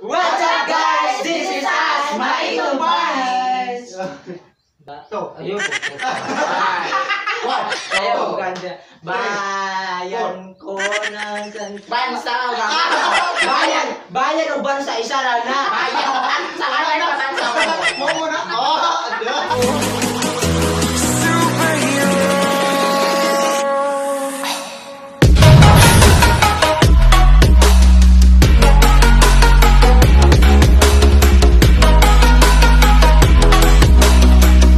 What's up, guys? This is us, Maitong Boys! To. Ayun. One. Ayaw, ganda. Bayan ko ng San... Bansa. Bayan! Bayan o bansa, isa lang na. Bayan. Bansa. Ano ba bansa mo? Mo muna. Oh, ano?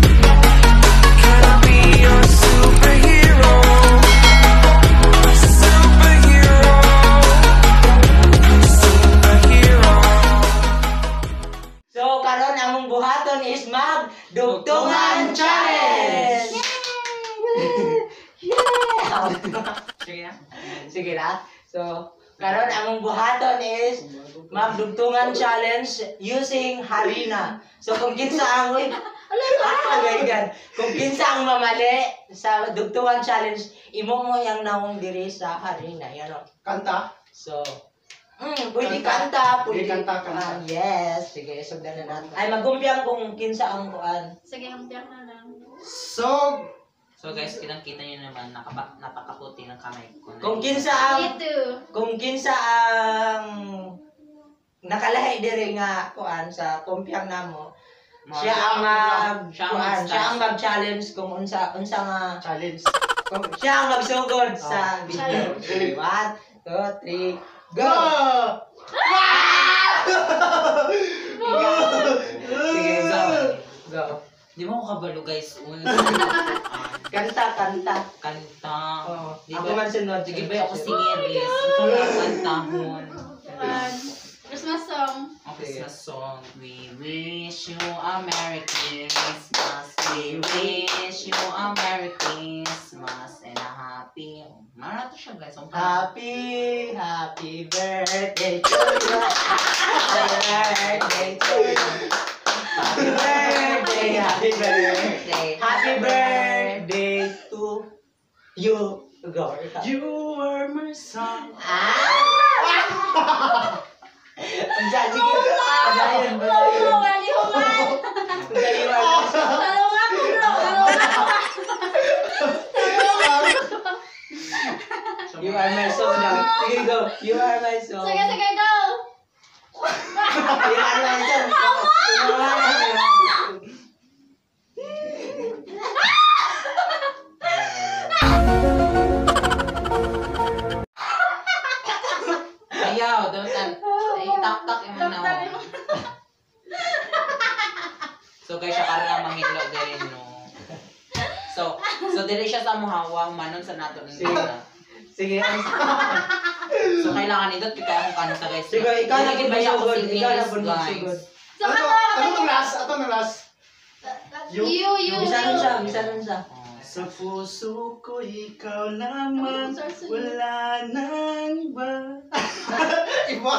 Can I be your superhero? Superhero. Superhero. So, karon among buhaton is mag Dugtungan Challenge! Yeah! Sige na. Sige na. So, karon among buhaton is magdugtungan challenge using harina. So, kung kinsa ang uy, ah, my God. Kung kinsa ang mamali sa dugtungan challenge, imo mo yang naong diri sa harina. Yan o. Kanta. So, pwede kanta, pwede Pwede kanta, kanta. Ah, yes, sige, sundan na natin. Ay, magumpiang kung kinsa ang kuan. Sige, humpiyak na lang. So, So guys, kitang-kita niyo naman, napakaputi ng kamay ko. Kung kinsa ang Me too. kung kinsa ang nakalahi diri nga kuan sa kumpiang namo, siya ang mag Siya ang kuan, mag-start. siya ang mag-challenge kung unsa unsa nga challenge. kung siya ang magsugod sa video. Challenge. Okay, one, two, three, go! Sige, go. Go. Di mo ako kabalo guys. Una, Kanta, kanta. kanta. Oh, Di ako ba- man sunod. Sige ba ako singeris? Ikaw lang kantahon. One. Christmas song. Ang Christmas song. We wish you a Merry Christmas. We wish you a Merry Christmas and a happy... Marato siya guys. Ang Happy, happy birthday to you. Happy birthday to you. Happy birthday, happy birthday. Happy birthday to you. Go. You are my song. Ah! Ang sige. Padayon, padayon. Oh, wali human. Padayon. Talong ako, bro. Talong ako. You are my song daw. Sige, go. You are my song. Sige, sige, go. You are my song. You are my song. Ayaw, don't ay, tak-tak yung Taktak na. yung- So guys, siya karon ang manghilo din no. So dili siya sa muhawa, manon sa nato Sige. Sige. So kailangan nindot kita akong kanta guys. Sige, ikaw na Dili gid ba siya ako magsugod. Ikaw na singeris, pud guys. magsugod. So, Ano kato, ano tong last? Ato ng last. You, you, you. Bisanon siya, bisanon siya. Oh. Sa puso ko ikaw lamang, wala nang iba. Iba.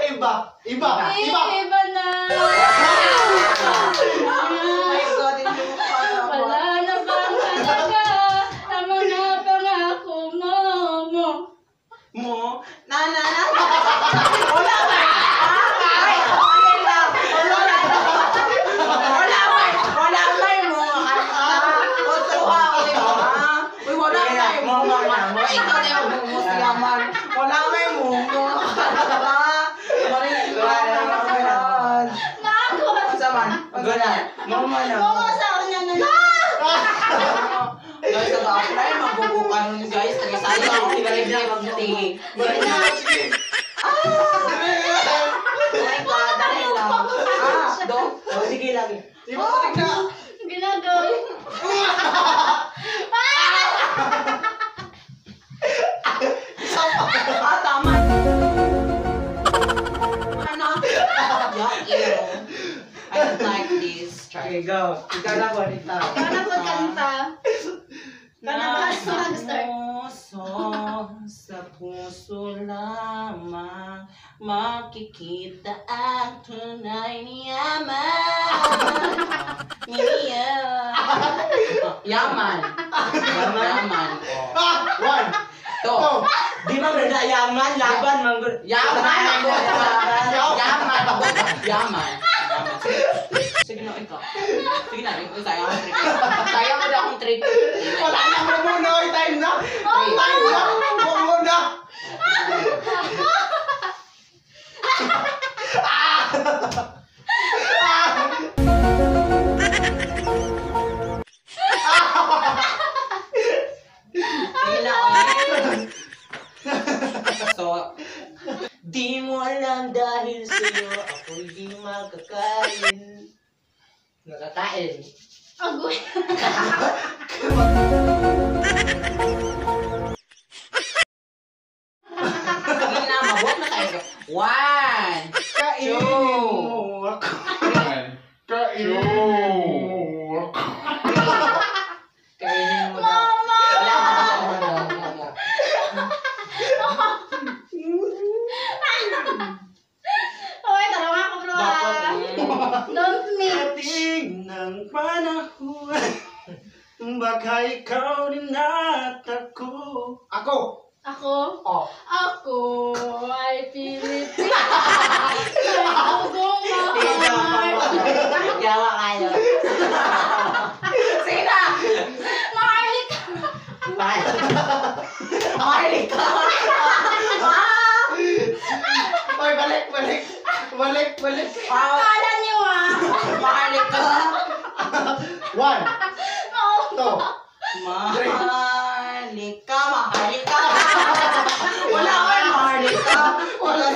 Iba. Iba. Iba. Iba na. My God, hindi ko kaya. Wala na bang halaga ang mga pangako mo mo. Mo? Na na na. Wala ba? Ay, okay lang. Wala na. Wala ba? Wala ba mo? Otuha ko mo. Uy, wala Sige na, ba mo? mo, mo na, mo. Ikaw na yung bumusiyaman. Wala ba mo? Wala na, mo na. Naako. Unsa man? Go na. Mo mo na. Mo sa una na. Guys, nag-apply, magbubuka nun guys. Nag-isaya ako, pinarib na mag-tea. Balik na, sige. Oh my God, dali lang. Ah, don't. Oh, sige lang. Iba balik na. Ginagawa. Isa pa. Ah, tama. Ano? Yuck, ew. I don't like this. Try. Okay, go. Ikaw na po, ikaw. Ikaw na po kanta. Nasa Mag-start. puso, sa puso lamang makikita ang tunay ni Yaman. Niya. Yaman. Yaman. Yaman. Ah, one, To. two. Di man na yaman, laban man gud. Yaman ako. Yaman. Yaman. Sige na, ikaw. Sige na, ikaw. Sayang akong trip. Sayang ko na akong trip. Wala na mo muna, oy, time na. Time na. Mo muna. Sige na, oy. So, Di mo alam dahil sa'yo ako'y di makakain. Nakakain. Agoy. Sige na, mabuhat na tayo. One, Kainin mo ako. Kainin mo ako. Kainin mo daw. Mama! Wala ka na mo mo. Okay, tara nga ako, bro. Dapat, ah. Don't me. Dating ng panahon, baka ikaw din at ako. Ako! Ako? Oh. Ako ay Pilipino. May dugong mahal. Yawa kayo. Sige na! Maharlika. Maharlika. Ka. Oy, balik, balik. Balik, balik. Akala niyo ah. Maharlika. One, two, Maharlika, maharlika. Wala ko yung maharlika. wala.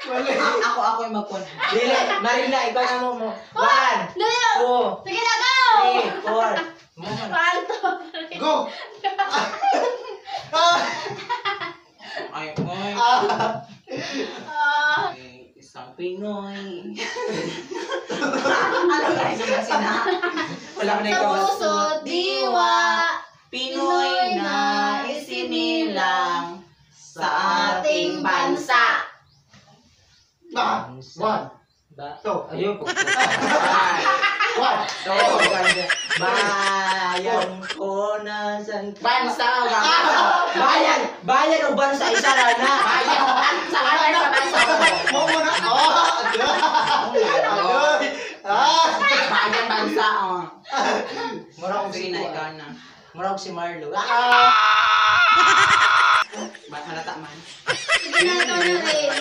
Balik. Ako yung magkun. Dili, Marina, ikaw na mo mo. One, Dali na. two, Sige na, go! three, four. Mo man. One, two, three. Go! Ah! Ay, ay. Ah! Ah, Ay, isang Pinoy. Ano ba yung sina? Wala ko na sa ikaw. puso, diwa. Pinoy na isinilang sa ating bansa. Ba! One, Ba? two, Ayun po. One, one, two, Bayan ko na san... bansa. Bayan! Bayan o bansa, isa na na. Bayan. Sa ano sa bansa? Mo muna. Oh! Agoy! Ah! Bayan, bansa. Oh. Mura kong Sige si na, ikaw na. Mura kong si Marlo. Ah! Ba't halata man? Sige na, ikaw na rin.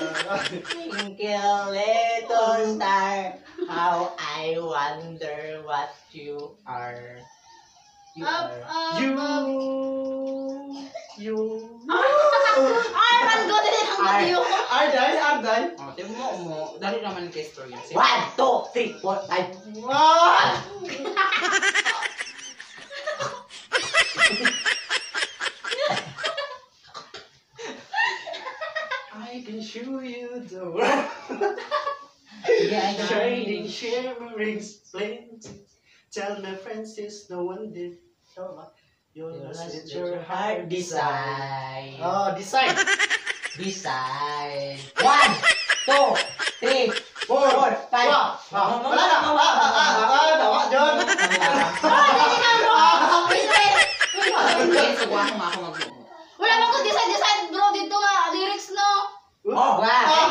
Twinkle little star, how I wonder what you are. You Up, are. up, You, up. you. Ay, man, go din ang video. Arday, arday. Oh, di mo mo. Dali naman kay story. Sige. 1, 2, 3, 4, 5. Ah! I can show you the world. Sige, ay, Shining, shimmering, splendid. Tell my friends there's no one did. You're lost with your heart Decide. Oh, decide. Decide. 1, 2, 3, 4, 4, 5. Ah, wala na. Ah, ah, ah, ah, tawa, John. Oh, dali na, bro. Wait, wait. Wait, wait. Okay, so ako nga ako mag-mo. Wala ba ko decide, bro, dito nga. Lyrics, no? Oh, wow. Ah,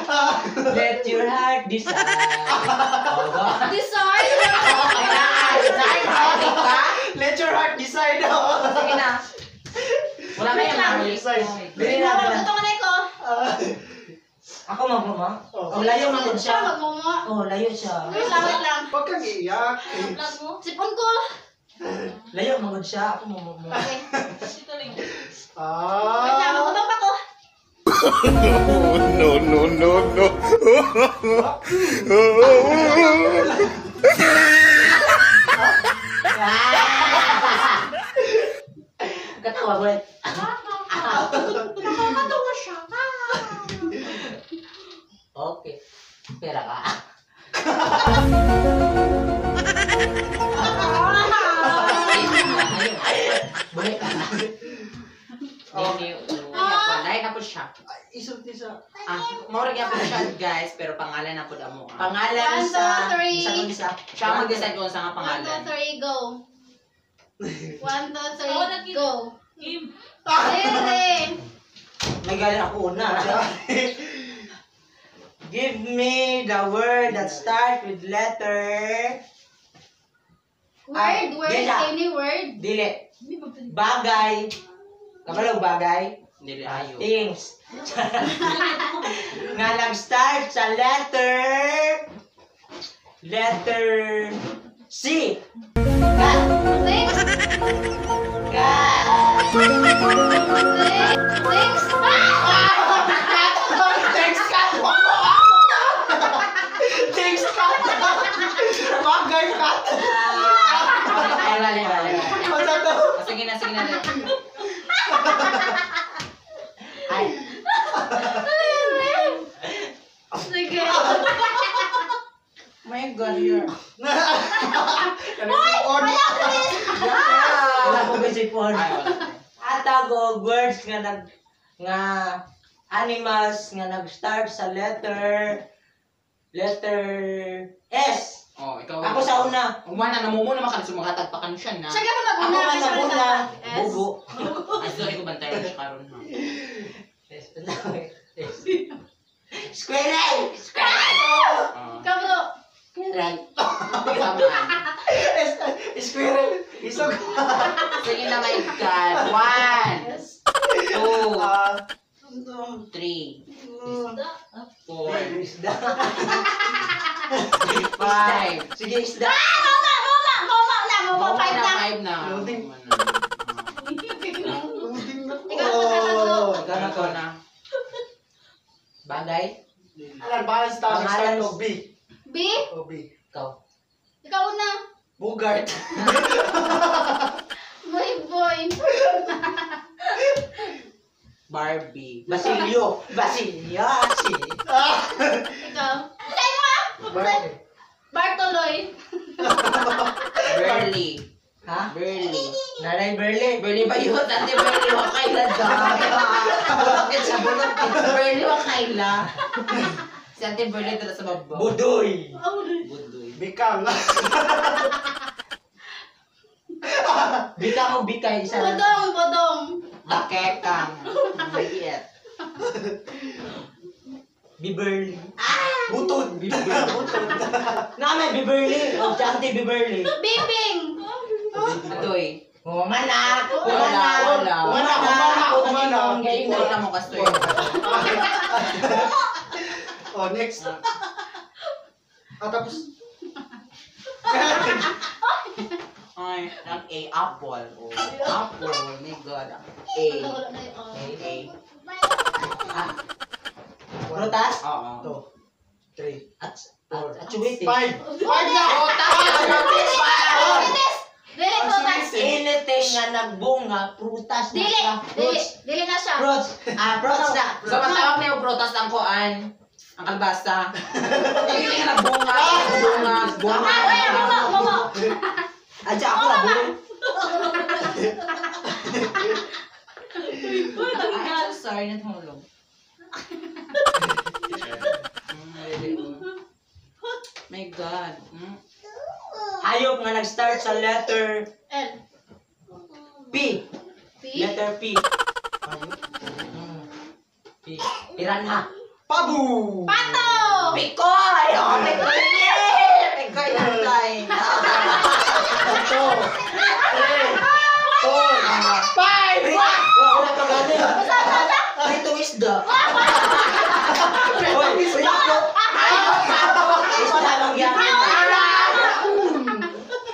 ah, Let your heart decide. Oh, ba? Decide? Decide, maharlika. Let your heart decide. Oh. Sige na. Wala na Wait yung lang. maharlika. Dili na, Wala, dili na. gusto ko na ikaw. Ah. Ako magmama. Oh. Oh, layo man gud Siya, siya. magmama. Oh, layo siya. Wait lang, wait lang. Huwag kang iiyak. Sipon ko. Layo man gud siya. Ako mo mo. Okay. Wait lang, Ah. magutang pa ko. No, no, no, no. Katawa ko. Nakakatawa siya. Okay. Pera ka. Boleh ka. Wala na po siya. Isulti sa... Ah, maura gyapon siya guys, pero pangalan na pud amo. Ah. Pangalan One, sa two, three. Sa isa. Siya ang mag-decide kung sa nga 1, 2, pangalan. 3, go. 1, 2, 3, go. Dili. May galing ako una. Give me the word that starts with letter Word, word, Dila. any word. Dili. Bagay. Kabalo bagay? Dili ayo. Things. Nga nag-start sa letter letter C. Cat. Six. Cat. Six. Six. Ah! Thanks, Kat! Thanks, Kat! Bagay, Kat! Ay, bale, bale. Basta to. Oh, sige na, sige na. Ay. Sige. My God, you're... On. Wala ko sipon. Ay, wala. Atag og words nga nag nga animals nga nag-start sa letter letter S. Oh, ikaw. Ako sa una. Umana, namumuna naman ka. Sumakatag pa ka siya na. Siya ka pa Ako mag-una. man Siya naguna. S. Bugo. Ay, sorry ko bantayan siya karon ha. S. Squirrel! Squirrel! Ah. Ikaw, bro. Squirrel. Samaan. Squirrel. Isog. Sige na, my God. 1, 2, Ah, 3, 4, Isda. 5. Sige, isda. Ah, mama, mama, mama na, mama, five na. 5 na. Loading. Mama na. Loading na ko. Ikaw, ikaw, Ikaw na, ikaw na. Bagay. Alam, balance tayo. Pangalan. Start o B. B? O B. Ikaw. Ikaw na. Bugart. Boy, boy. Barbie. Basilio. Basilio. Si. Ikaw. Sa'yo mo ah! Barbie. Bartoloy. Burley. Ha? Burley. Nanay Berle. Burley ba yun? Ate Burley, wakay na daw. Bulok sa bulok. Burley, wakay na. Si Ate Burley tala sa baba. Budoy. Budoy. Bikang. Bika o bikay. Isa lang. Bodong, bodong. Bakekang. Maliit. Biberly. Butod. Butod. Nanay Biberly. O, Ate Biberly. Bibing. Adoy. Humana. Wala, Humana. wala. Humana, humana, humana. Galing na mo kastoy. Oh, next. Ah, tapos. Ay, ang A, apple. Oh, apple. My God. A. Wala na yun. Oh. A, A. Ah. Prutas? Oo. 2, 3, At, at, at suwiti. 5. 5 na! Bilis! Dili, prutas. Anything nga nagbunga, prutas na Dili, siya. dili, Fruits. dili na siya. Fruits. Ah, fruits na. So, matawag na yung prutas ang kuan. Ang kalbasa. Hindi ka nagbunga. Bunga. Bunga. Ah, ay, mama, mama. At siya ako na buo. I'm so sorry, natulog. My God. Mm. Hayop nga nag-start sa letter L. P. P. Letter P. P. Piranha. Pabu! Pato! Pikoy! Oh, pikoy! Yeah! Pikoy na tayo. 2, 3, 4, 5! Wala pa gani. Pritong isda. Hoy, isda. Isda lang yan.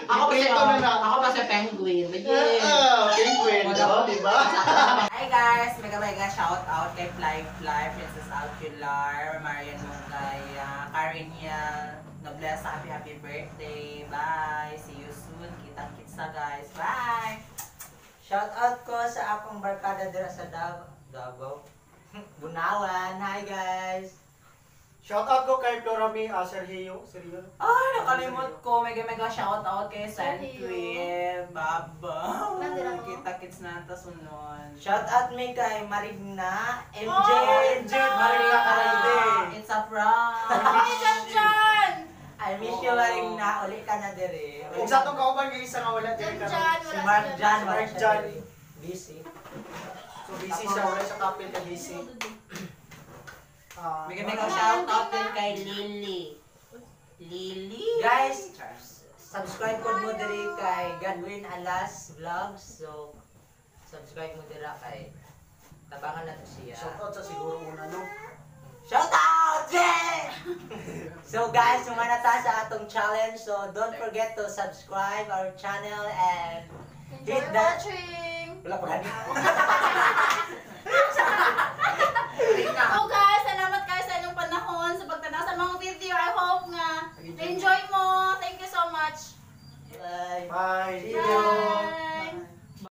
Ako pa si, Ito na na. ako pa si penguin. Yeah. Ah, penguin, no? Diba? Hi guys! Mega mega shout out kay Fly Fly, Princess Alcular, Marian Mongaya, Karen Yan, Noblesa, happy happy birthday. Bye! See you soon. Kita kitsa guys. Bye! Shout out ko sa akong barkada dira sa Davao. Davao. Bunawan. Hi guys. Shout out ko kay Flora May Sergio. Sergio. Ay, nakalimot ko. Mega mega shout out kay Sergio. Sandwin. Baba. Nandira ko. Kita kits na ta sunod. Shout out mi kay Marigna, MJ. Oh, MJ, Marigna Karayde. It's a prank. Ay, John John! I miss you Marigna. Uli ka na dire. Kung sa atong kauban kay isa nga wala John diri karon. John, Si wala Mark si John. Si Wala Mark siya John. diri. Busy. So busy siya, wala siya kapil ka busy. Ah, May May may shout out din kay Lily. Lily? Guys, subscribe po mo diri kay Godwin Alas Vlogs. So, subscribe mo dira kay tabangan na to siya. Shout out sa siguro una, no? Shout out! Yeah! So guys, sumana ta sa atong challenge. So don't forget to subscribe our channel and Enjoy hit that watching! Wala pa gani.